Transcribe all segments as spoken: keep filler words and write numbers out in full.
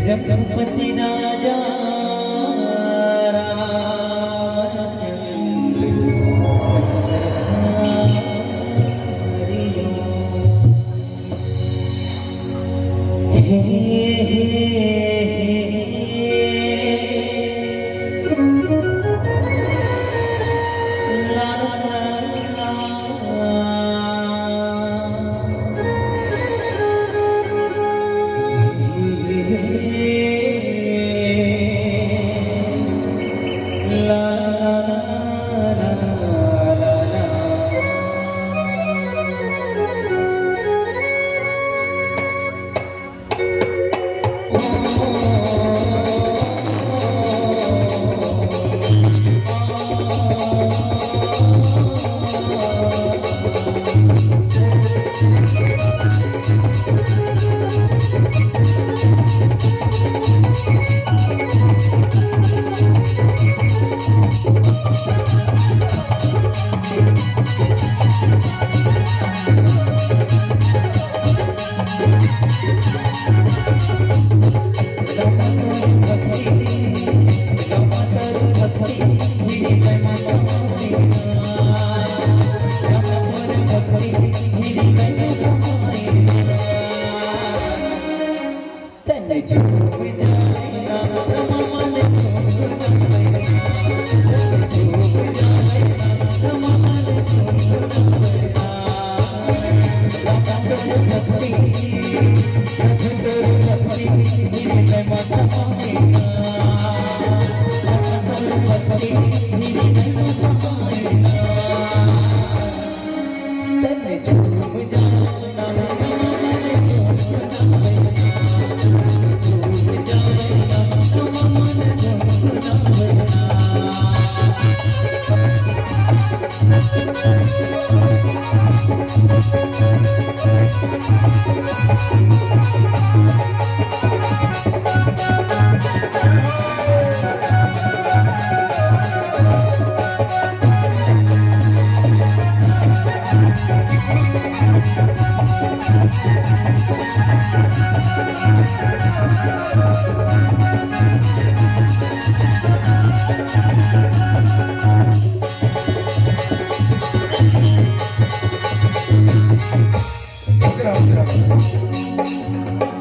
रघुपति राजा रामचंद्र हरि ओम। हे, हे, हे, हे।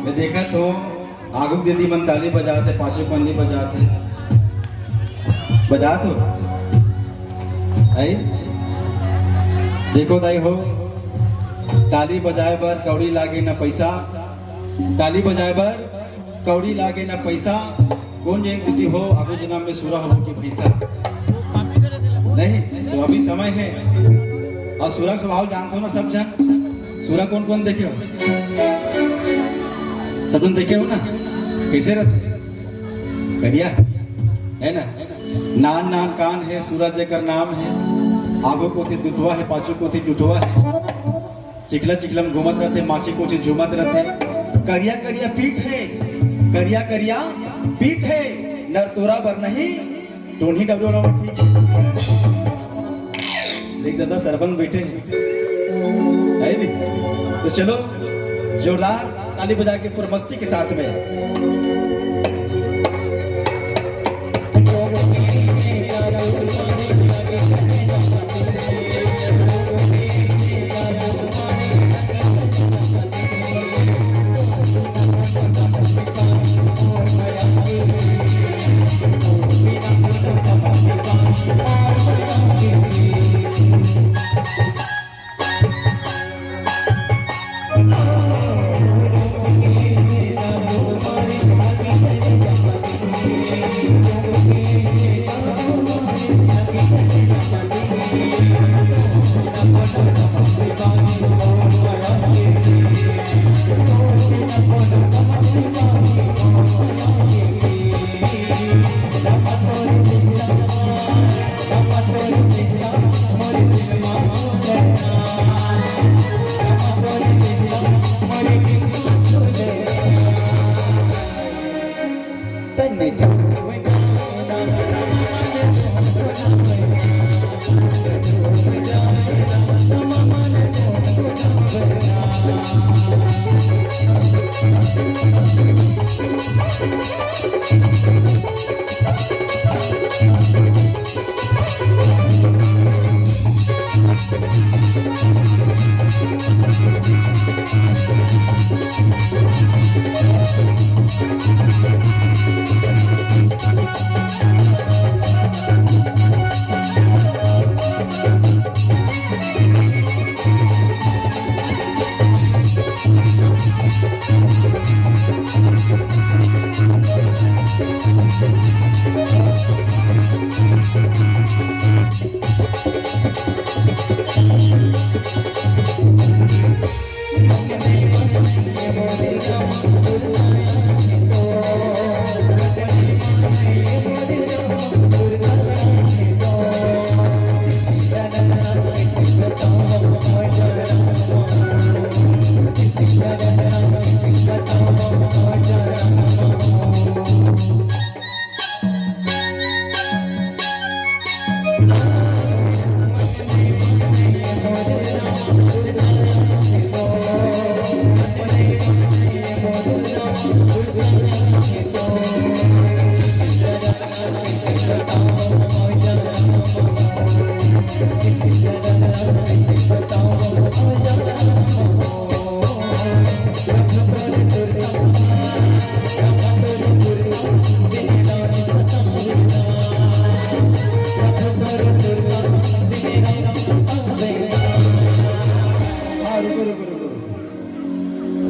मैं देखा तो आगू दीदी मन ताली बजाते, पाछू पन्नी बजाते, बजा तो। आई? देखो दाई हो, ताली बजाए बर कौड़ी लागे न पैसा, ताली बजाए बर कौड़ी लागे न पैसा। कोन जन दीदी हो, आगू जनम में सुरा हो कि भैंसा? नहीं, तो अभी समय है। और सुरा के स्वभाव जानते हो ना सब जन। सुरा कोन कोन देखे हो? सब जन देखे हो ना? कैसे रहते? बढ़िया है ना? नान नान कान है, सुरा जेकर नाम है। आगू कोती दुठवा है, पाछू कोती दुठवा है। चिखला चिखला में घूमत रहते, माछी कोछी झूमत रहते। करिया करिया पीठ है, करिया करिया पीठ है, नर तोरा बर नहीं, टोनी डब्ल्यू वाला ठीक है। देख दादा, सरपंच बैठे हैं, है नहीं? तो चलो, जोरदार ताली बजा के पूरा मस्ती के साथ में।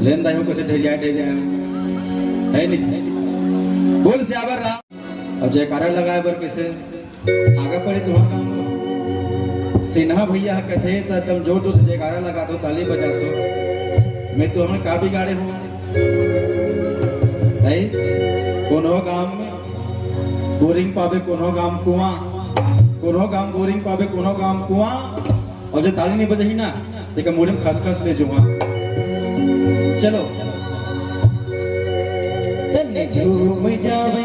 लेन दाई हो, कइसे ढेरिया ढेरिया हे, हे नहीं? बोल सियावर राम। अब जयकारा लगाए बर कइसे आगे पड़े तुंहर गांव? सिन्हा भैया ह कथे त एकदम जोर जोर से जयकारा लगाथो, ताली बजाथो। मैं तो हमन का बिगाड़े हो? हे, कोनो गांव में बोरिंग पाबे, कोनो गांव कुआं, कोनो गांव बोरिंग पाबे, कोनो गांव कुआं। अउ जे ताली नहीं बजाही ना, तेकर मुड़ी में खसखस ले जुहा। चलो। तने झूम जावे